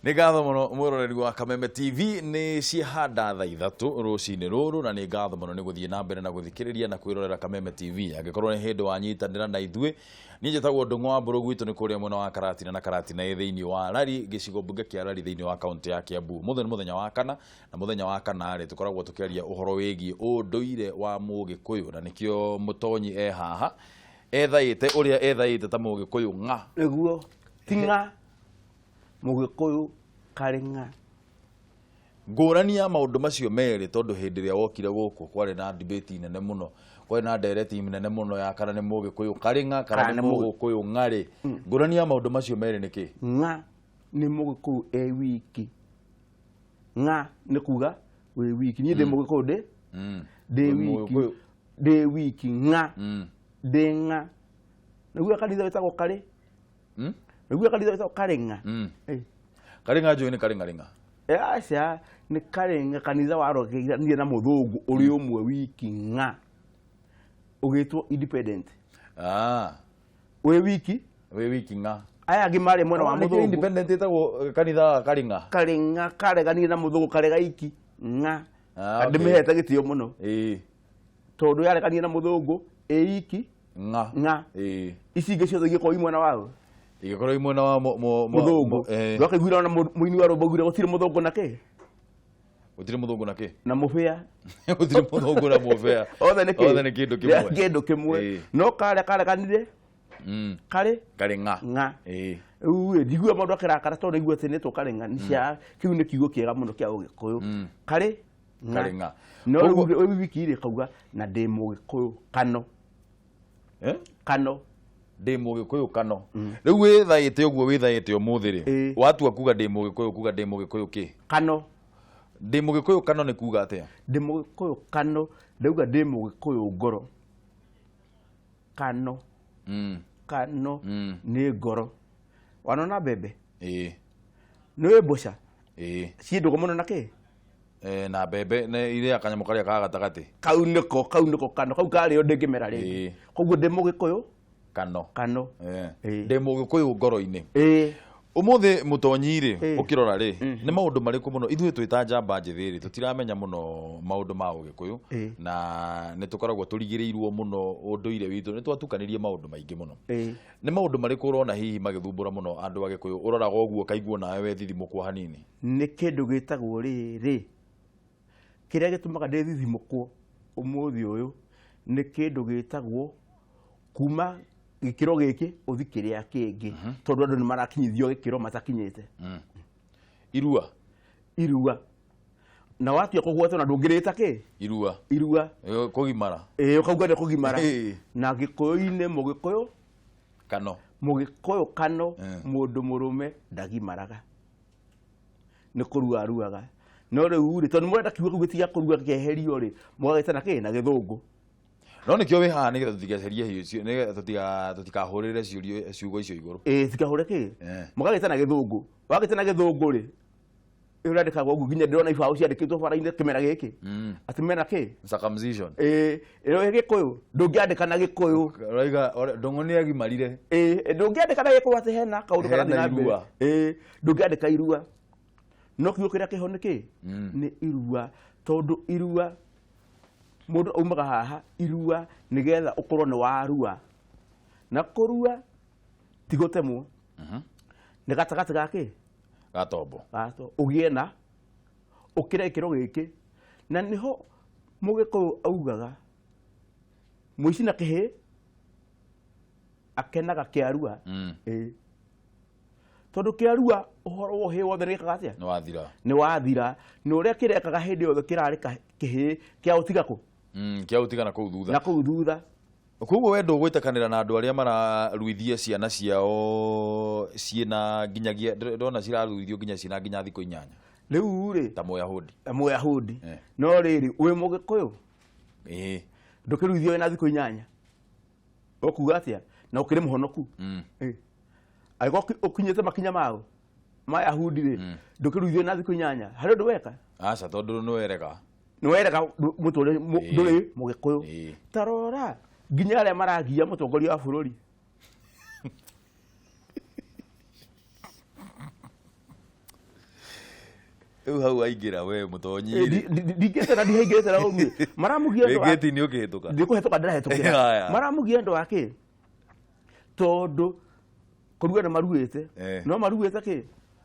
Nĩ ngatho mũno mwĩroreri wa Kameme TV. Nĩ ciahanda thaa 3 rũcinĩ rũrũ, na nĩ ngatho mũno nĩ gũthiĩ na mbere na gũthikĩrĩria na kwĩrorera Kameme TV. Angĩkorwo nĩ hĩndĩ wanyitanĩra na ithuĩ, niĩ njĩtagwo Ndũng'ũ wa Mbũrũ. Gwitũ nĩ kũrĩa mwena wa Karatina, na Karatina ĩ thĩinĩ wa Rari, gĩcigo mbunge kĩa Rari, thĩinĩ wa kaũntĩ ya Kiambu. Mũthenya nĩ mũthenya wa kana, na mũthenya wa kana rĩ, tũkoragwo tũkĩaria ũhoro wĩgiĩ ũndũire wa Mũgĩkũyũ, na nĩkĩo mũtonyi e haha ethaĩte ũrĩa ethaĩte ta Mũgĩkũyũ ng'a. Nĩguo, ti ng'a, Mũgĩkũyũ karĩ ng'a. Ngũrani ya maũndũ macio merĩ, tondũ hĩndĩ ĩrĩa wokire gũkũ kwarĩ na debate nene mũno, kwarĩ na ndereti nene mũno ya kana nĩ Mũgĩkũyũ karĩ ng'a kana nĩ Mũgĩkũyũ ng'arĩ. Ngũrani ya maũndũ macio merĩ nĩ kĩ? Ng'a nĩ Mũgĩkũyũ e wiki. Ng'a nĩ kuga wĩ wiki. Niĩ ndĩ Mũgĩkũyũ, ndĩ ndĩ Wĩ wiki. Mũgĩkũyũ. Ndĩ wiki ng'a. Ndĩ ng'a. Nĩguo kanitha wĩtagwo karĩ. Nĩguo kanitha wĩtagwo Karĩng'a. Karĩng'a njũĩ nĩ karĩng'arĩng'a. Aca, nĩ Karĩng'a, kanitha warogeire na mũthũngũ ũrĩ ũmwe wiki ng'a, ũgĩtwo independent. Wĩ wiki. Wĩ wiki ng'a. Aya angĩ marĩ mwena wa Nĩkĩo mũthũngũ. Independent ĩtagwo kanitha wa Karĩng'a. Karĩng'a kareganire na mũthũngũ, karega iki ng'a. Ah, okay. Ndĩmĩhete gĩtĩo mũno tondũ yareganire na mũthũngũ ĩ iki ng'a. Ng'a. Ici ingĩ ciothe igĩkorwo i mwena wao. Igĩkorwo i mwena wa mũthũngũ. Ndwakĩiguire ona mũini wa rwĩmbo augire gũtirĩ mũthũngũ na kĩ? Gũtirĩ mũthũngũ na kĩ? Na mũbĩa. Gũtirĩ mũthũngũ na mũbĩa. Othe nĩ kĩ? Othe nĩ kĩndũ kĩmwe. Kĩndũ kĩmwe. No karĩa kareganire karĩ karĩ ng'a. Ng'a. Rĩu ĩ, ndiguaga mũndũ akĩrakara tondũ nĩaigua atĩ nĩtwo karĩ ng'a. Nĩ cia kĩu nĩ kiugo kĩega mũno kĩa Ũgĩkũyũ. Karĩ ng'a. Karĩ ng'a. No rĩu rĩu wiki rĩ kauga na ndĩ Mũgĩkũyũ kano. Eh? Kano. Ndĩ Mũgĩkũyũ kano. Rĩu wĩthaĩte ũguo wĩthaĩte ũmũthĩ rĩ, watua kuga ndĩ Mũgĩkũyũ, kuga ndĩ Mũgĩkũyũ kĩ? Kano. Ndĩ Mũgĩkũyũ kano nĩ kuga atĩa? Ndĩ Mũgĩkũyũ kano, ndauga ndĩ Mũgĩkũyũ ngoro. Kano. Kano nĩ ngoro. Wanona mbembe? Ĩĩ. Nĩ ũĩ mboca? Ĩĩ. Ciĩ ndũgũ mũno na kĩ? Na mbembe nĩ irĩa kanyamũ karĩa ka gatagatĩ. Kau nĩko, kau nĩko kano, kau karĩo ndĩngĩmera rĩngĩ. Koguo ndĩ Mũgĩkũyũ kano. Kano. Ndĩ Mũgĩkũyũ ngoro-inĩ. Ũmũthĩ mũtonyi rĩ, ũkĩrora rĩ, nĩ maũndũ marĩkũ mũno ithuĩ twĩ ta njamba njĩthĩ rĩ, tũtiramenya mũno maũndũ ma Ũgĩkũyũ, na nĩ tũkoragwo tũrigĩrĩirwo mũno ũndũire witũ, nĩ twatukanirie maũndũ maingĩ mũno. Nĩ maũndũ marĩkũ ũrona hihi magĩthumbũra mũno andũ a Gĩkũyũ, ũroraga ũguo ũkaigua nawe wethithimũkwo hanini? Nĩ kĩndũ gĩtagwo rĩrĩ, kĩrĩa gĩtũmaga ndĩthithimũkwo ũmũthĩ ũyũ nĩ kĩndũ gĩtagwo kuma gĩkĩro gĩkĩ ũthi kĩrĩa kĩngĩ, tondũ andũ nĩ marakinyithio gĩkĩro matakinyĩte. Irua. Irua. Na watua kũgwatwo na ndũngĩrĩta kĩ? Irua. Irua. Kũgimara. Ĩĩ, ũkauga nĩ kũgimara. Na Gĩkũyũ-inĩ Mũgĩkũyũ kano. Mũgĩkũyũ kano, mũndũ mũrũme ndagimaraga. Nĩ kũrua aruaga. No rĩu rĩ, tondũ mũrenda kiugo kĩu gĩtiga kũrua kĩeherio rĩ, mũgagĩta na kĩ? Na gĩthũngũ. No nĩkĩo wĩ haha, nĩgetha tũtigecerie hiũ icio, nĩgetha tũtikahũrĩre ciũria ciugo icio igũrũ. Ĩĩ, tikahũre kĩ? Mũgagĩta na gĩthũngũ. Wagĩta na gĩthũngũ rĩ, ũrandĩkagwo ũguo nginya ndĩrona ibaũ ciandĩkĩtwo bara-inĩ kĩmera gĩkĩ. Atĩ mena kĩ? Circumcision. Ĩĩ, ĩyo Gĩkũyũ. Ndũngĩandĩka na Gĩkũyũ. Ũrauga, Ndũng'ũ nĩ agimarire. Ĩĩ, ndũngĩandĩka na Gĩkũyũ atĩ hena kaũndũ Hena karathiĩ na mbere. irua. Ĩĩ, ndũngĩandĩka irua. No kiugo kĩrĩa kĩho nĩ kĩ? Nĩ irua. Tondũ irua, mũndũ aumaga haha irua nĩgetha ũkorwo nĩ warua. Na kũrua ti gũtemwo. Nĩ gatagatĩ ga kĩ? Gatombo. Gatombo. Ũgĩe na ũkĩre gĩkĩro gĩkĩ. Na nĩho Mũgĩkũyũ augaga mũici na kĩhĩ akenaga kĩarua. Ĩĩ. Tondũ kĩarua ũhoro wa ũhĩ wothe nĩ gĩkaga atĩa? Nĩ wathira. Nĩ wathira. Na ũrĩa kĩrekaga hĩndĩ yothe kĩrarĩ kĩhĩ kĩa ũtiga kũ? Kĩa ũtiga na kũu thutha. Na kũu thutha. Koguo we ndũgwĩtĩkanĩra na andũ arĩa mararuithia ciana ciao ciĩna nginyagia, ndona ciraruithio nginya ciĩna nginya thikũ 8. Rĩu rĩ, Ta Mũyahudi. Ta Mũyahudi. No rĩrĩ, wĩ Mũgĩkũyũ? Ĩĩ. Ndũkĩruithio wĩna thikũ 8. Ũkuga atĩa? Na ũkĩrĩ mũhonoku. Angĩkorwo ũkinyĩte makinya mao ma Yahudi rĩ, ndũkĩruithio na thikũ 8. Harĩ ũndũ weka? Aca, tondũ nĩ werega. Nĩ werega mũtũrĩre, ndũrĩ Mũgĩkũyũ. Ta rora nginya arĩa maragia mũtongoria wa bũrũri. Rĩu hau aingĩra we mũtonyi rĩ. Ndingĩte na ndihaingĩrĩte na ũguo maramugia Wĩ andũ a- ngĩti-inĩ ũkĩhĩtũka. ndikũhetũka ndĩrahetũkĩra. Haya. Maramugia andũ akĩ tondũ kũruga nĩ maruĩte, no maruĩte kĩ?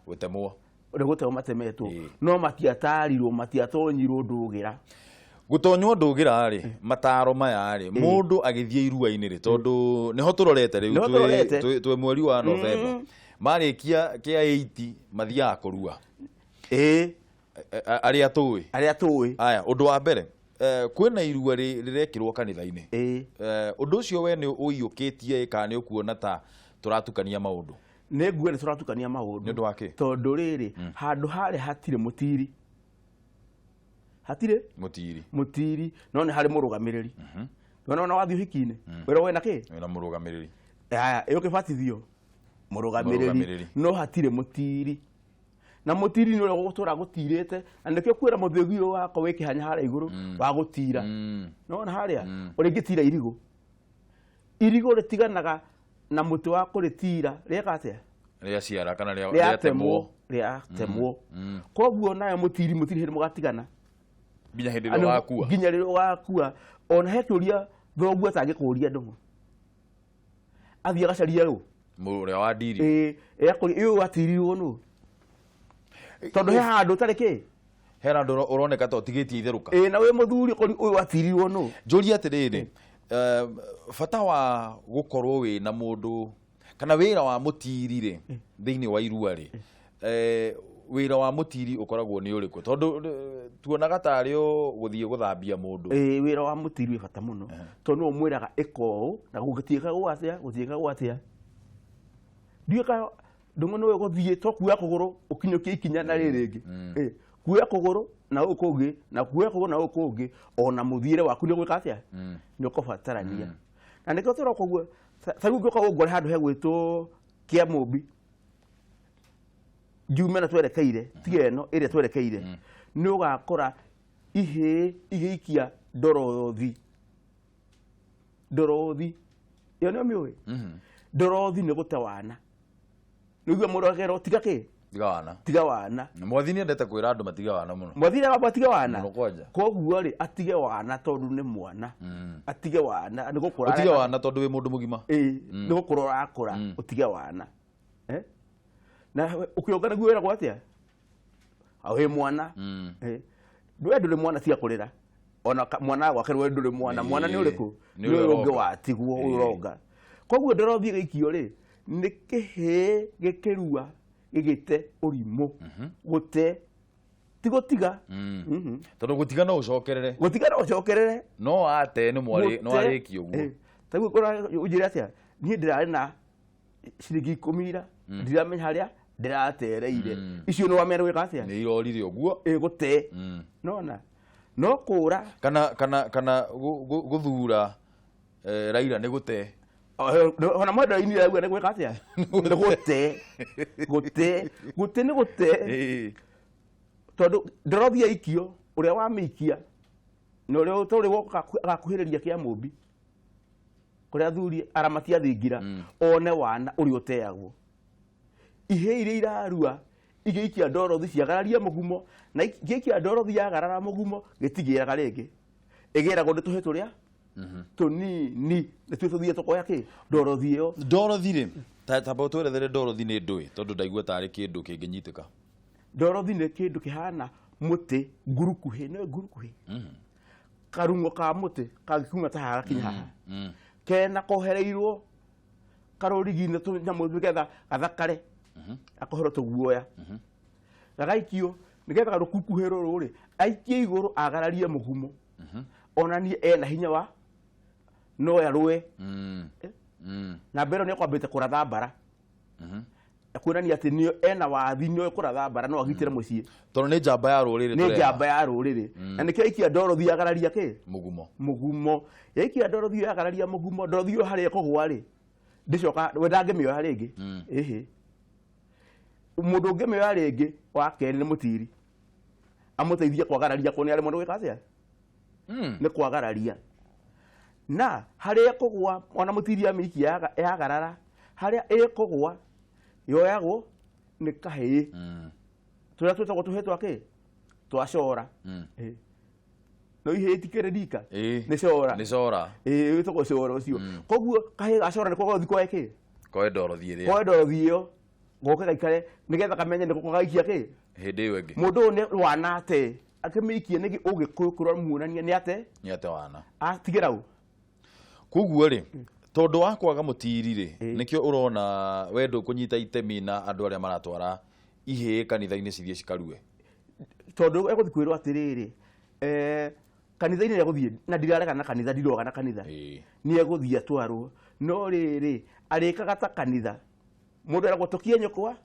Gũtemwo. Nĩ gũtemwo matemetwo, no matiatarirwo, matiatonyirwo ndũgĩra. Gũtonywo ndũgĩra rĩ, mataro maya rĩ, mũndũ agĩthiĩ irua-inĩ rĩ, tondũ nĩho tũrorete rĩu, Nĩho tũrorete. Twĩ mweri wa Novemba, marĩkia kĩa 8 mathiaga kũrua. Arĩa tũĩ. Arĩa tũĩ. Aya, ũndũ wa mbere, kwĩna irua rĩrekĩrwo kanitha-inĩ. Ũndũ ũcio we nĩ ũiyũkĩtie kana nĩ ũkuona ta tũratukania maũndũ? Nĩ nguo nĩ tũratukania maũndũ. Nĩ ũndũ wa kĩ? Tondũ rĩrĩ, handũ harĩa hatirĩ mũtiri. Hatirĩ? Mũtiri. Mũtiri, no nĩ harĩ mũrũgamĩrĩri. Wena wathiĩ ũhiki-inĩ, wĩra wĩna kĩ? Wĩna mũrũgamĩrĩri. Aya, ĩ ũkĩbatithio? Mũrũgamĩrĩri. Mũrũgamĩrĩri. No hatirĩ mũtiri. Na mũtiri nĩ ũrĩa ũgũtũra gũtirĩte, na nĩkĩo kwĩra mũthĩgi ũyũ wakwa wĩ kĩhanya harĩa igũrũ wa gũtira. Nĩwona harĩa? Ũrĩa ingĩtira irigũ. Irigũ rĩtiganaga na mũtĩ wa kũrĩtira, rĩeka atĩa? Rĩa ciara kana rĩatemwo. Rĩatemwo. Rĩatemwo. Koguo nayo mũtiri, mũtiri hĩndĩ mũgatigana. Nginya hĩndĩ ĩrĩa ũgakua. Nginya rĩrĩa ũgakua. Ona he kĩũria thoguo atangĩkũria ndũng'ũ. Athiĩ agacaria rũ? Ũrĩa wa ndiri. Ĩĩ, akũria, ĩĩ watirirwo nũ? Tondũ he handũ ũtarĩ kĩ? He handũ ũroneka ta ũtigĩtie itherũka. Ĩĩ, na wĩ mũthuri ũkori ũyũ watirirwo nũ? Njũrie atĩrĩrĩ, bata wa gũkorwo wĩna mũndũ kana wĩra wa mũtiri rĩ, thĩinĩ wa irua rĩ, wĩra wa mũtiri ũkoragwo nĩ ũrĩkũ? Tondũ tuonaga tarĩ o gũthiĩ gũthambia mũndũ. Ĩĩ, wĩra wa mũtiri wĩ bata mũno. Tondũ nĩwe ũmwĩraga ĩka ũũ, na gũtiĩkagwo atĩa, gũtiĩkagwo atĩa. Ndiũĩ kana ndũng'ũ nĩwe ũgũthiĩ, to kuoya kũgũrũ, ũkinyũkie ikinya na rĩrĩ rĩngĩ. Ĩĩ, kuoya kũgũrũ na gũkũ kũngĩ, na kuoya kũgũrũ na gũkũ kũngĩ, ona mũthiĩre waku nĩ ũgwĩka atĩa? Nĩ ũkũbatarania. Na nĩkĩo tũroka ũguo, ta rĩu ũngĩũka ũngore handũ hegwĩtwo Kĩamũmbi, njume na twerekeire, tiga ĩno ĩrĩa twerekeire, nĩ ũgakora ihĩĩ igĩikia ndorothi. Ndorothi. Ĩyo nĩyo mĩũĩ? Ndorothi nĩ gũte wana. Nĩguo mũndũ akerwo tiga kĩ? Tiga wana. Tiga wana. Na mwathi nĩ endete kwĩra andũ matige wana mũno. Mwathi nĩ aramba atige wana. Mũno kwanja. Koguo rĩ, atige wana tondũ nĩ mwana. Atige wana, nĩ gũkũra Ũtige areka. wana tondũ wĩ mũndũ mũgima. Ĩĩ, nĩ gũkũra ũrakũra, ũtige wana. Na ũkĩonga nĩguo wĩragwo atĩa? Wĩ mwana. We ndũrĩ mwana tiga kũrĩra. Ona mwana gwake we ndũrĩ mwana. Mwana nĩ ũrĩkũ? Nĩ Nĩ ũyũ ũrĩa ũngĩ ũroka. watigwo, ũyũ ũronga. Koguo ndorothi ĩgĩikio rĩ, nĩ kĩhĩĩ gĩkĩrua gĩgĩte ũrimũ. Gũte ti gũtiga. Tondũ gũtiga no ũcokerere. Gũtiga no ũcokerere. No ate nĩ mwarĩ, no Gũte. arĩkie ũguo. Ta rĩu ũkora ũnjĩre atĩa? Niĩ ndĩrarĩ na ciringi ikũmi ira, ndiramenya harĩa ndĩratereire. Icio nĩ wamenya gwĩka atĩa? Nĩ irorire ũguo. Gũte. Nona. No kũra. Kana gũthura Raila nĩ gũte. Ona mwenda ini rauga nĩ gwĩka atĩa? Nĩ gũte. Gũte. Gũte nĩ gũte. Tondũ ndorothi yaikio, ũrĩa wamĩikia, na ũrĩa ũtarĩ woka agakuhĩrĩria Kĩamũmbi, kũrĩa athuri aramati a thingira, one wana ũrĩa ũteagwo. Ihĩĩ iria irarua, igĩikia ndorothi ciagararia mũgumo, na igĩikia ndorothi yagarara mũgumo, gĩtigĩraga rĩngĩ. Ĩgĩragwo nĩ tũhĩ tũrĩa tũnini, nĩtuo tũthiĩ tũkoya kĩ? Ndorothi ĩyo. Ndorothi rĩ, ta twerethere ndorothi nĩ ndũĩ, tondũ ndaigua tarĩ kĩndũ kĩngĩnyitĩka. Ndorothi nĩ kĩndũ kĩhana mũtĩ ngurukuhĩ, nĩ ngurukuhĩ. Karung'o ka mũtĩ kangĩkiuma ta haha gakinya haha. Kena kohereirwo karũrigi-inĩ tũnyamũ nĩgetha gathakare. Gakoherwo tũguoya. Gagaikio nĩgetha rũkukuhĩ rũrũ rĩ, aikie igũrũ agararie mũgumo. Onanie ena hinya wa no arũe. Na mbere nĩ akwambĩte kũratha mbara. Kuonania atĩ nĩ ena wathi, nĩ kũratha mbara, no agitĩre mũciĩ. Tondũ nĩ njamba ya rũrĩrĩ Nĩ tũrera. njamba ya rũrĩrĩ. Na nĩkĩo aikia ndorothi agararia kĩ? Mũgumo. Mũgumo. Yaikia ndorothi agararia mũgumo, ndorothi ĩyo harĩa ĩkũgũa rĩ, ndĩcoka, we ndangĩmĩoya rĩngĩ. Ĩhĩ. Mũndũ ũngĩmĩoya rĩngĩ, wa kerĩ nĩ mũtiri. Amũteithie kwagararia kuona arĩ mũndũ gwĩka atĩa? Nĩ kwagararia. Na harĩa ĩkũgũa, ona mũtiri amĩikia yagarara, harĩa ĩkũgũa, yoyagwo nĩ kahĩĩ. Tũrĩa twĩtagwo tũhĩĩ twa kĩ? Twa cora. Ĩĩ. No ihĩĩ itikĩrĩ rika. Ĩĩ. Nĩ cora. Nĩ cora. Ĩĩ, wĩtagwo cora ũcio. Koguo kahĩĩ ga cora nĩko gagũthiĩ koe kĩ? Koe ndorothi ĩrĩa. Koe ndorothi ĩyo, goke gaikare nĩgetha kamenye nĩko gaikia kĩ? Hĩndĩ ĩyo ĩngĩ. Mũndũ ũyũ nĩ wana ate akĩmĩikie nĩkĩ ũgĩkũyũ kũramuonania nĩ ate? Nĩ ate wana. Atigĩra ũ? Koguo rĩ, tondũ wa kwaga mũtiri rĩ, nĩkĩo ũrona we ndũkũnyita itemi na andũ arĩa maratwara ihĩĩ kanitha-inĩ cithiĩ cikarue. Tondũ egũthiĩ kwĩrwo atĩrĩrĩ, kanitha-inĩ nĩegũthiĩ, na ndiraregana na kanitha, ndiroga na kanitha. Nĩ egũthiĩ atwarwo, no rĩrĩ arĩkaga ta kanitha. Mũndũ eragwo tũkie nyũkwa.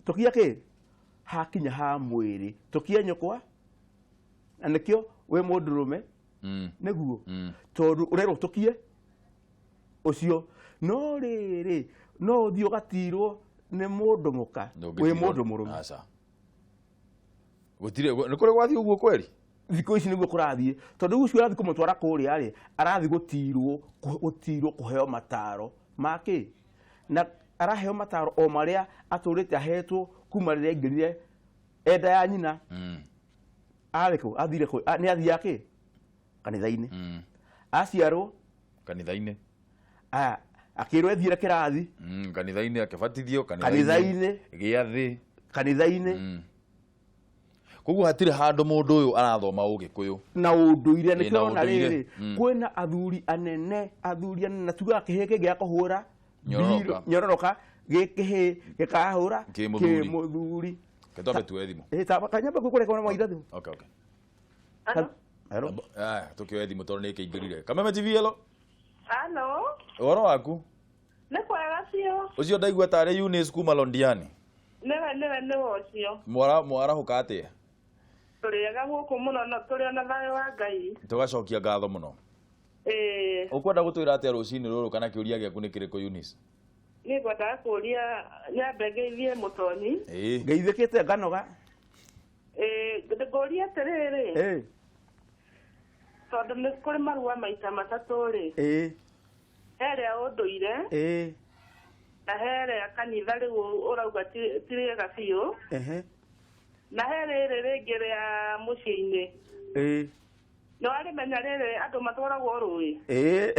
Tũkie kĩ? Hakinya ha mwĩrĩ, tũkie nyũkwa. Na nĩkĩo wĩ mũndũrũme, nĩguo. Tondũ ũrerwo tũkie ũcio. No rĩrĩ, no ũthiĩ ũgatirwo nĩ mũndũ mũka, wĩ mũndũ mũrũme. Aca. Gũtirĩ, nĩ kũrĩ gwathiĩ ũguo kweri? Thikũ ici nĩguo kũrathiĩ. Tondũ ũcio ũrathiĩ kũmũtwara kũrĩa rĩ, arathiĩ gũtirwo, gũtirwo kũheo mataro ma kĩ? Na araheo mataro o marĩa atũrĩte ahetwo kuma rĩrĩa aingĩrire enda ya nyina. Arĩ kũ? Athire kũ? Nĩ athiaga kĩ? Kanitha-inĩ. Aciarwo? Kanitha-inĩ. Akĩrwo ethiĩre kĩrathi. Kanitha-inĩ akĩbatithio, kanitha-inĩ. Gĩathĩ. Kanitha-inĩ. Koguo hatirĩ handũ mũndũ ũyũ arathoma ũgĩkũyũ. Na ũndũire, nĩ Ĩ, na kĩrona ũndũire. rĩrĩ, kwĩna athuri anene, athuri anene, na tugaga kĩhĩĩ kĩngĩaga kũhũra Nyororoka. mbirũ, nyororoka, gĩkĩhĩĩ gĩkahũra Kĩmũthuri. kĩmũthuri. Reke twambe tuoe thimũ. Ĩ, ta kanyambe kũreka na maitha thimũ. Okay, okay. Hello. Hello. Tũkĩoe thimũ tondũ nĩ ĩkĩingĩrire. Kameme TV, hello. Hello. Ũhoro waku? Nĩ kwega biũ. Ũcio ndaigua tarĩ Eunice kuma Londiani. Nĩwe, nĩwe, nĩwe ũcio. Mwarahũka atĩa? Tũrĩega gũkũ mũno, na tũrĩ ona thayũ wa Ngai. Tũgacokia ngatho mũno. Ĩĩ. Ũkwenda gũtwĩra atĩa rũcinĩ rũrũ kana kĩũria gĩaku nĩ kĩrĩkũ, Eunice? Niĩ ngwendaga kũũria nyambe ngeithie mũtonyi. Ĩĩ. Ngeithĩkĩte nganoga. Ĩĩ, ngũria atĩrĩrĩ. Ĩĩ. Tondũ nĩ kũrĩ marua maita matatũ rĩ. Ĩĩ. He rĩa ũndũire. Ĩĩ. Na he rĩa kanitha rĩu ũrauga ti rĩega biũ. Ehe. Na he rĩrĩ rĩngĩ rĩa mũciĩ-inĩ. Ĩĩ. Nĩ warĩmenya rĩrĩ andũ matwaragwo rũĩ? Ĩĩ.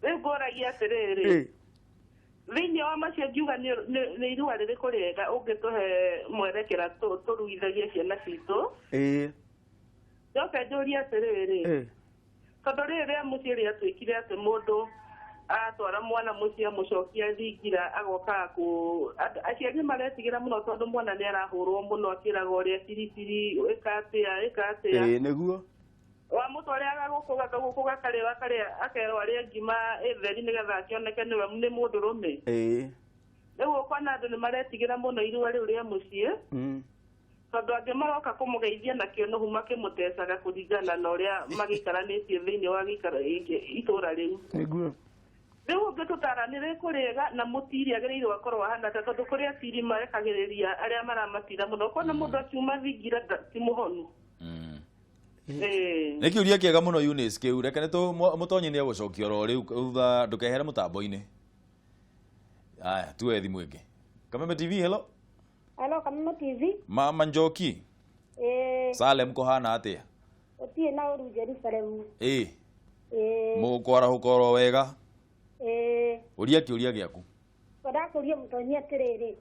Rĩu ngũragia atĩrĩrĩ. Ĩĩ. Thĩinĩ wa macio ngiuga nĩ irua rĩrĩkũ rĩega ũngĩtũhe mwerekera tũruithagie ciana citũ? Ĩĩ. Njoke njũrie atĩrĩrĩ. Ĩĩ. Tondũ rĩrĩ rĩa mũciĩ rĩatuĩkire atĩ mũndũ atwara mwana mũciĩ amũcokia thingira agoka kũ aciari maretigĩra mũno tondũ mwana nĩ arahũrwo mũno akĩragwo ũrĩa biribiri ĩka atĩa ĩka atĩa. Ĩĩ, nĩguo. Wamũtwarĩaga gũkũ gũkũ gakarĩo akarĩa akerwo arĩe ngima ĩtheri nĩgetha akĩoneke nĩwe nĩ mũndũrũme. Ĩĩ. Rĩu ũkona andũ nĩ maretigĩra mũno irua rĩu rĩa mũciĩ. Tondũ angĩ maroka kũmũgeithia na kĩũnũhu makĩmũtecaga kũringana na ũrĩa magĩikaranĩtie thĩinĩ wa gĩikaro itũra rĩu. Nĩguo. Rĩu ũngĩtũtara nĩ rĩkũ rĩega na mũtiri agĩrĩirwo akorwo ahana atĩa, tondũ kũrĩ atiri marekagĩrĩria arĩa maramatira mũno. Ũkona mũndũ akiuma thingira ti mũhonu. Nĩ kĩũria kĩega mũno Eunice kĩu. Reke nĩ mũtonyi nĩ egũcokia oro rĩu thutha ndũkehere mũtambo-inĩ. Aya, tuoe thimũ ĩngĩ. Kameme TV, hello. Hello, Kameme TV. Mama Njoki. Salem kũhana atĩa? Gũtirĩ na ũru Jerusalem. Ĩĩ. Mũkwarahũka oro wega? Ĩĩ. Ũria kĩũria gĩaku. Ngwendaga kũũria mũtonyi atĩrĩrĩ.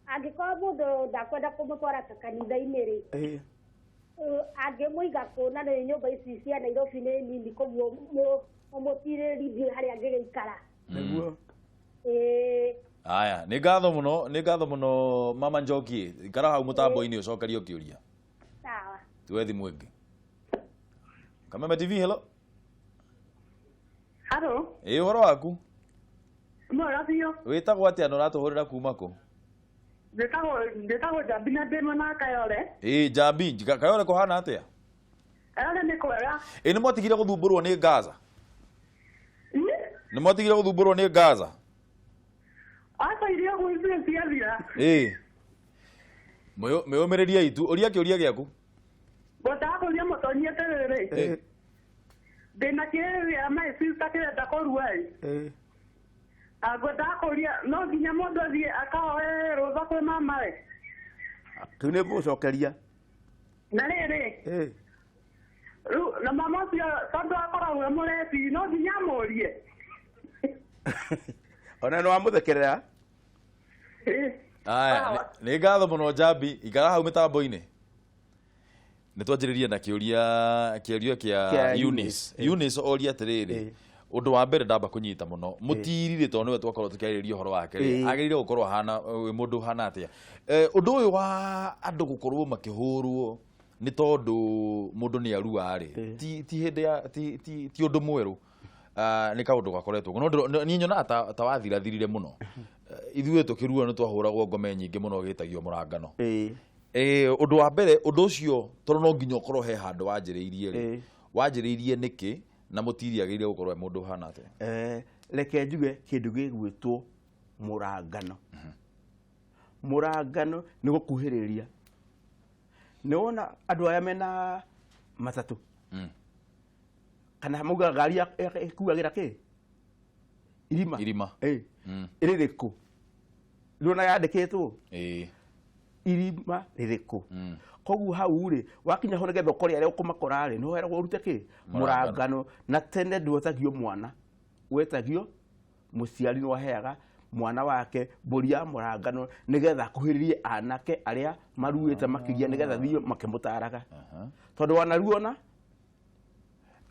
Angĩkorwo mũndũ ndakwenda kũmũtwara ta kanitha-inĩ rĩ, angĩmũiga kũ na nĩ nyũmba ici cia Nairobi nĩ nini, koguo mũtirĩrithie harĩa angĩgĩikara. Nĩguo. Ĩĩ. Aya, nĩ ngatho mũno, nĩ ngatho mũno Mama Njoki. Ikara hau mũtambo-inĩ ũcokerio kĩũria. Sawa. Tuoe thimũ ĩngĩ. Kameme TV, hello. Hello. Ĩĩ, ũhoro waku? Mwega biũ. Wĩtagwo atĩa na ũratũhũrĩra kuma kũ? Njĩtagwo Njambi na ndĩ mwena wa Kayole. Ĩĩ, Njambi, Kayole kũhana atĩa? Kayole nĩ kwega. Ĩĩ, nĩ mwatigire gũthumbũrwo nĩ Gaza? Nĩ mwatigire gũthumbũrwo nĩ Gaza? Aca, irio ũguo ithuĩ ciathira. Ĩĩ. Mwĩyũmĩrĩrie itu, ũria kĩũria gĩaku. Ngwendaga kũũria mũtonyi atĩrĩrĩ. Ndĩna kĩrĩa my sister kĩrenda kũrua ĩ. Ngwendaga kũũria no nginya mũndũ athiĩ akahoe rũtha kwĩ mamawe? Kĩu nĩ ngũgũcokeria. Na rĩrĩ, rĩu na mama ũcio tondũ akoragwo e mũrebi no nginya amũrie. Ona nĩ wamũthekerera. Aya, nĩ ngatho mũno Njambi, ikara hau mĩtambo-inĩ. Nĩ twanjĩrĩrie na kĩũria kĩa Eunice. Eunice oria atĩrĩrĩ, ũndũ wa mbere ndamba kũnyita mũno, mũtiri rĩ, tondũ nĩwe twakorwo tũkĩarĩrĩria ũhoro wake rĩ, agĩrĩire gũkorwo ahana wĩ mũndũ ũhana atĩa? Ũndũ ũyũ wa andũ gũkorwo makĩhũrwo nĩ tondũ mũndũ nĩ arua rĩ, ti hĩndĩ ya ti ũndũ mwerũ. Nĩ kaũndũ gakoretwo no niĩ nyonaga ta wathirathirire mũno. Ithuĩ tũkĩrua nĩ twahũragwo ngome nyingĩ mũno gĩtagio mũrangano. Ũndũ wa mbere, ũndũ ũcio tondũ no nginya ũkorwo he handũ wanjĩrĩirie rĩ, wanjĩrĩirie nĩkĩ na mũtiri agĩrĩire gũkorwo e mũndũ ũhana atĩa? Reke njuge kĩndũ gĩgwĩtwo mũrangano. Mũrangano nĩ gũkuhĩrĩria. Nĩ wona andũ aya mena matatũ kana maugaga ngari ĩkuagĩra kĩ? Irima. Irima. Rĩrĩkũ? Ndũrona yandĩkĩtwo? Irima rĩrĩkũ? Koguo hau rĩ, wakinya ho nĩgetha ũkore arĩa ũkũmakora rĩ, nĩ weragwo ũrute kĩ? Mũrangano. Na tene ndwetagio mwana, wetagio mũciari, nĩ waheaga mwana wake mbũri ya mũrangano nĩgetha akuhĩrĩrie anake arĩa maruĩte makĩria nĩgetha thiĩ makĩmũtaraga. Tondũ wanaruona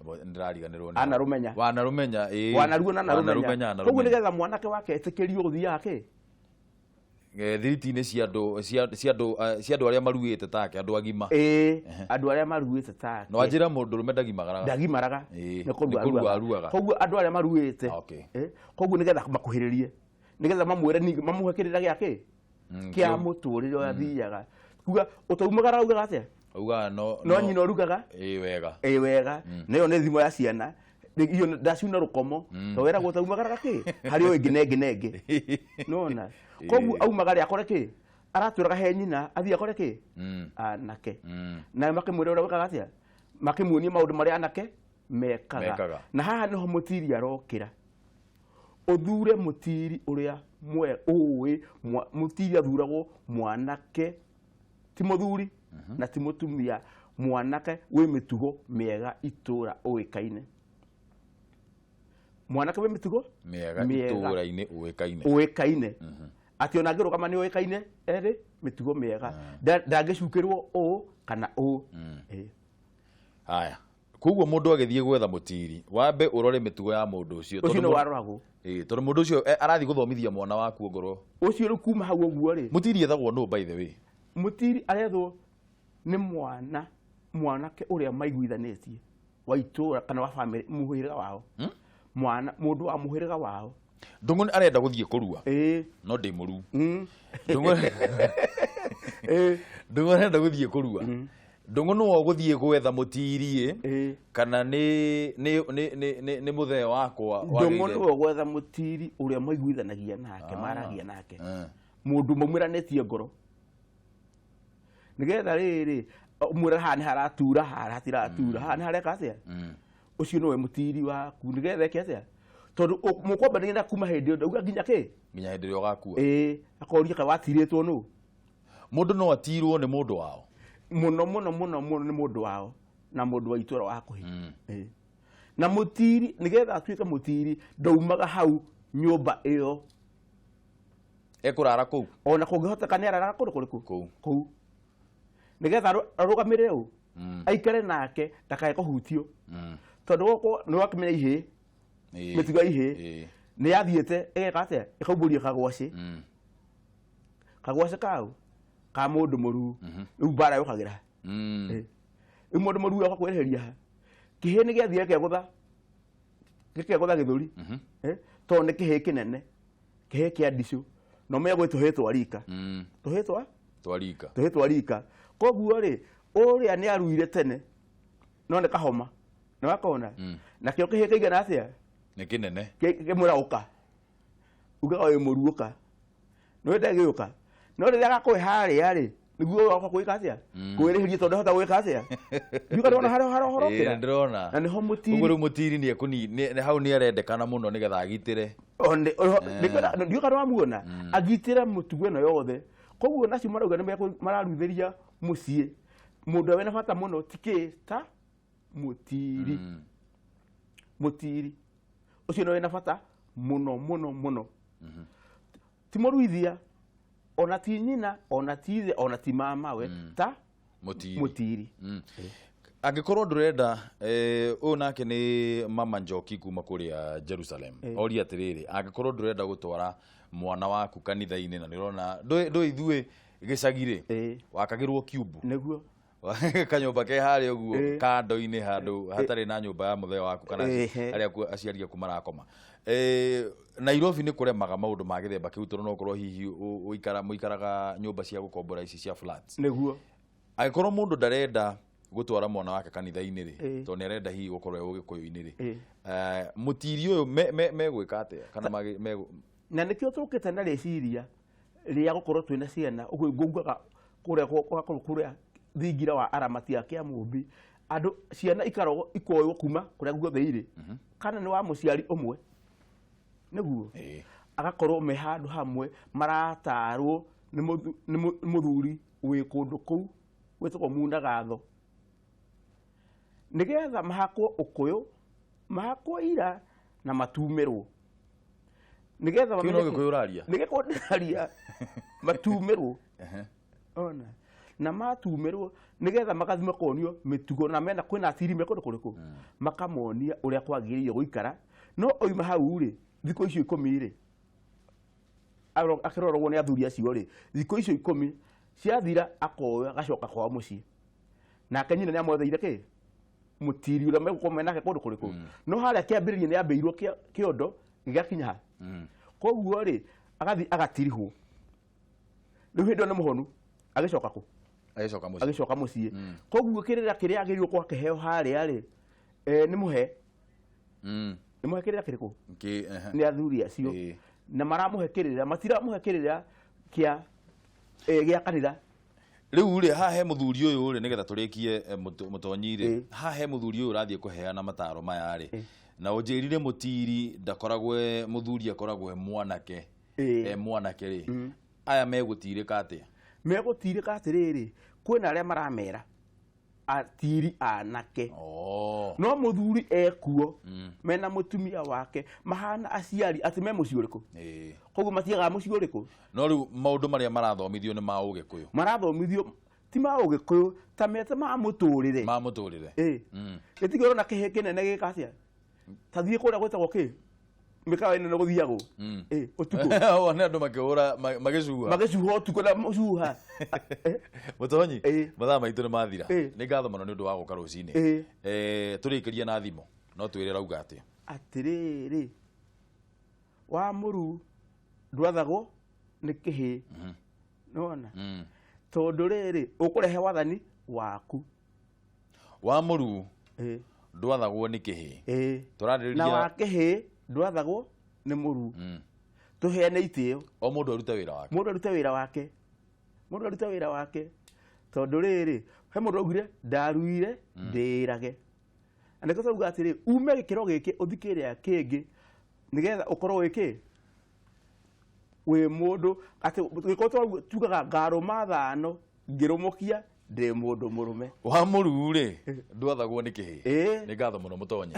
ndĩrariganĩrwo nĩ anarũmenya. Wanarũmenya, ĩĩ. Wanaruona na Wanarũmenya, rũmenya. Koguo nĩgetha mwanake wake etĩkĩrio gũthiaga kĩ? Thiriti-inĩ cia andũ, cia andũ, cia andũ arĩa maruĩte take, andũ agima. Ĩĩ, andũ arĩa maruĩte take. No anjĩra mũndũrũme ndagimagaraga. Ndagimaraga. Nĩ kũrua Nĩ kũrua aruaga. Koguo andũ arĩa maruĩte. Koguo nĩgetha makuhĩrĩrie, nĩgetha mamwĩre ningĩ mamũhe kĩrĩra gĩa kĩ? Kĩa mũtũrĩre ũrĩa athiaga. Kuga ũtaumagara ugaga atĩa? Ugaga no no nyina ũrugaga? Ĩĩ wega. Ĩĩ wega. Na ĩyo nĩ thimo ya ciana. Iyo ndaciuna rũkomo. To weragwo ũtaumagaraga kĩ? Harĩ o ĩngĩ na ĩngĩ na ĩngĩ. Nona. Koguo aumagare akore kĩ? Aratwĩraga he nyina, athiĩ akore kĩ? Anake. Na makĩmwĩra ũrĩa gwĩkaga atĩa? Makĩmuonia maũndũ marĩa anake mekaga. Na haha nĩho mũtiri arokĩra. Ũthure mũtiri ũrĩa ũĩ, mũtiri athuragwo mwanake, ti mũthuri na ti mũtumia, mwanake wĩ mĩtugo mĩega itũra ũĩkaine. Mwanake wĩ mĩtugo mĩega itũra-inĩ ũĩkaine. Ũĩkaine. Atĩ ona angĩrũgama nĩ ũĩkaine erĩ mĩtugo mĩega. Ndangĩcukĩrwo ũũ kana ũũ. Haya. Koguo mũndũ agĩthiĩ gwetha mũtiri, wambe ũrore mĩtugo ya mũndũ ũcio. Ũcio nĩ waroragwo. Tondũ mũndũ ũcio arathiĩ gũthomithia mwana waku ongorwo. Ũcio rĩu kuma hau ũguo rĩ. Mũtiri ethagwo nũ by the way? Mũtiri arethwo nĩ mwanake ũrĩa maiguithanĩtie wa itũra kana wa family, mũhĩrĩga wao. Mwana, mũndũ wa mũhĩrĩga wao. Ndũng'ũ arenda gũthiĩ kũrua. No ndĩ mũru. Ndũng'ũ arenda gũthiĩ kũrua. Ndũng'ũ nĩwe ũgũthiĩ gwetha mũtiri ĩ, kana nĩ mũthee wakwa Ndũng'ũ nĩwe ũgwetha mũtiri ũrĩa maiguithanagia nake, maragia nake. Mũndũ maumĩranĩtie ngoro. Nĩgetha rĩrĩ, ũmwĩre haha nĩ haratura, haha hatiratura, haha nĩ hareka atĩa? Ũcio nĩwe mũtiri waku, nĩgetha eke atĩa? Tondũ mũkwambanĩria na kuma hĩndĩ ĩyo, ndauga nginya kĩ? Nginya hĩndĩ ĩrĩa ũgakua. Ĩĩ, akoria kana watirĩtwo nũ? Mũndũ no atirwo nĩ mũndũ wao. Mũno, mũno, mũno, mũno nĩ mũndũ wao na mũndũ wa itũra wa hakuhĩ. Na mũtiri, nĩgetha atuĩke mũtiri, ndaumaga hau nyũmba ĩyo. Ekũrara kũu? Ona kũngĩhoteka nĩ araraga kũndũ kũrĩkũ? Kũu. Kũu. Nĩgetha arũgamĩrĩre ũ? Aikare nake ndakae kũhutio. Tondũ gũkũ nĩ wakĩmenya ihĩĩ. Mĩtugo ya ihĩĩ. Nĩ yathiĩte ĩgeka atĩa? Ĩkaumbũria kagwacĩ. Kagwacĩ kau ka mũndũ mũruu. Rĩu mbara yũkagĩra. Rĩu mũndũ mũruu oka kwĩrĩhĩria ha. Kĩhĩĩ nĩ gĩathiĩ gĩkegũtha. Gĩkegũtha gĩthũri. Tondũ nĩ kĩhĩĩ kĩnene. Kĩhĩĩ kĩa ndicũ. Na ũmenye gwĩ tũhĩĩ twa rika. Tũhĩĩ twa? Twa rika. Tũhĩĩ twa rika. Koguo rĩ, ũrĩa nĩ aruire tene, no nĩ kahoma. Nĩ wakona? Nakĩo kĩhĩĩ kĩigana atĩa? Nĩ kĩnene. Kĩmwĩra ũka. Ugaga wĩ mũru ũka. Nĩ wende gĩũka. No rĩrĩa agakũhe harĩa rĩ, nĩguo ũgoka gwĩka atĩa? Kwĩrĩhĩria tondũ ndahota gwĩka atĩa? Ndiũĩ kana nĩwona harĩa harokĩra? Ĩĩ, nĩndĩrona. Na nĩho mũtiri. Ũguo rĩu mũtiri nĩ hau nĩ arendekana mũno nĩgetha agitĩre. Ndiå kana wamuona agitĩra mũtugo ĩno yothe. Koguo nacio marauga nĩ mararuithĩria mũciĩ mũndũ wĩna bata mũno ti kĩ ta mũtiri. Mũtiri ũcio nĩ wĩna bata mũno mũno mũno, ti mũruithia, ona ti nyina, ona ti ithe, ona ti mamawe, ta Mũtiri. Mũtiri. Angĩkorwo ndũrenda ũyũ nake nĩ Mama Njoki kuma kũrĩa Jerusalem, oria atĩrĩrĩ, angĩkorwo ndũrenda gũtwara mwana waku kanitha-inĩ na nĩũrona ndũĩ ithuĩ gĩcagi rĩ, wakagĩrwo kiumbu, nĩguo kanyũmba ke harĩa ũguo kando-inĩ, handũ hatarĩ na nyũmba ya mũthee waku kana harĩa aciari aku marakoma. Nairobi nĩ kũremaga maũndũ ma gĩthemba kĩu, tondũ no ũkorwo hihi mũikaraga nyũmba cia gũkombora ici cia flats. Angĩkorwo mũndũ ndarenda gũtwara mwana wake kanitha-inĩ rĩ, tondũ nĩ arenda hihi gũkorwo e ũgĩkũyũ-inĩ rĩ, mũtiri ũyũ megwĩka atĩa kana Na nĩkĩo tũkĩte na rĩciria rĩa gũkorwo twĩna ciana ũguo ngaugaga kũrĩa gũgakorwo kũrĩa thingira wa aramati a Kĩamũmbi, andũ ciana ikarogwo ikoywo kuma kũrĩa guothe irĩ, kana nĩ wa mũciari ũmwe nĩguo agakorwo me handũ hamwe maratarwo nĩ mũthuri wĩ kũndũ kũu gwĩtagwo munagatho, nĩgetha mahakwo ũkũyũ, mahakwo ira na matumĩrwo, nĩgetha Kĩu no Gĩkũyũ ũraria? Nĩ Gĩkũyũ ndĩraria. Matumĩrwo ona na matumĩrwo nĩgetha magathiĩ makonio mĩtugo na mena kwĩna atiri me kũndũ kũrĩkũ, makamonia ũrĩa kwagĩrĩire gũikara. No oima hau rĩ, thikũ icio 10 rĩ, akĩroragwo nĩ athuri acio rĩ, thikũ icio 10 ciathira akoya agacoka kwao mũciĩ, nake nyina nĩ amwetheire kĩ mũtiri ũrĩa megũkorwo menake kũndũ kũrĩkũ. No harĩa kĩambĩrĩria nĩ ambĩirwo kĩondo gĩgakinya ha. Koguo rĩ, agathiĩ agatirihwo, rĩu hĩndĩ ĩyo nĩ mũhonu, agĩcoka kũ? Agĩcoka mũciĩ. Agĩcoka mũciĩ. Koguo kĩrĩra kĩrĩa agĩrĩirwo gũkorwo akĩheo harĩa rĩ, nĩ mũhe nĩ mũhe kĩrĩra kĩrĩkũ? Nĩ athuri acio. Na maramũhe kĩrĩra, matiramũhe kĩrĩra kĩa gĩa kanitha. Rĩu rĩ, haha he mũthuri ũyũ rĩ, nĩgetha tũrĩkie, mũtonyi rĩ, haha he mũthuri ũyũ ũrathiĩ kũheana mataro maya rĩ, na ũnjĩrire mũtiri ndakoragwo e mũthuri, akoragwo e mwanake. E mwanake rĩ, aya megũtirĩka atĩa? Megũtirĩka atĩrĩrĩ, kwĩna arĩa maramera atiri anake. No mũthuri ekuo mena mũtumia wake mahana aciari atĩ me mũciĩ ũrĩkũ. Koguo matiagaga mũciĩ ũrĩkũ. No rĩu maũndũ marĩa marathomithio nĩ ma ũgĩkũyũ? Marathomithio ti ma ũgĩkũyũ, ta meta ma mũtũrĩre. Ma mũtũrĩre. Gĩtigĩ ũrona kĩhĩ kĩnene gĩka atĩa, ta thiĩ kũrĩa gwĩtagwo kĩ mĩkawa ĩno gũthiagwo ũtukũ. Wone andũ makĩhũra magĩcuha. Magĩcuha ũtukũ na mũcuha. Mũtonyi, mathaa maitũ nĩ mathira. Nĩ ngatho mũno nĩ ũndũ wa gũka rũcinĩ. Tũrĩkĩrie na thimo, no twĩre rauga atĩa. Atĩrĩrĩ, wa mũru ndwathagwo nĩ kĩhĩ, nĩwona? Tondũ rĩrĩ, ũkũrehe wathani waku. Wa mũru ndwathagwo nĩ kĩhĩ. Tũrarĩrĩria Na wa kĩhĩ ndwathagwo nĩ mũru. Tũheane itĩo. O mũndũ arute wĩra wake. Mũndũ arute wĩra wake, mũndũ arute wĩra wake, tondũ rĩrĩ, he mũndũ augire ndaruire ndĩrage, na nĩkĩo tũrauga atĩrĩ, ume gĩkĩro gĩkĩ ũthi kĩrĩa kĩngĩ, nĩgetha ũkorwo wĩ kĩ wĩ mũndũ atĩ gĩkorwo tugaga ngarũma thano ngĩrũmũkia ndĩ mũndũ mũrũme. Wa mũru rĩ ndwathagwo nĩ kĩhĩ. Nĩ ngatho mũno mũtonyi.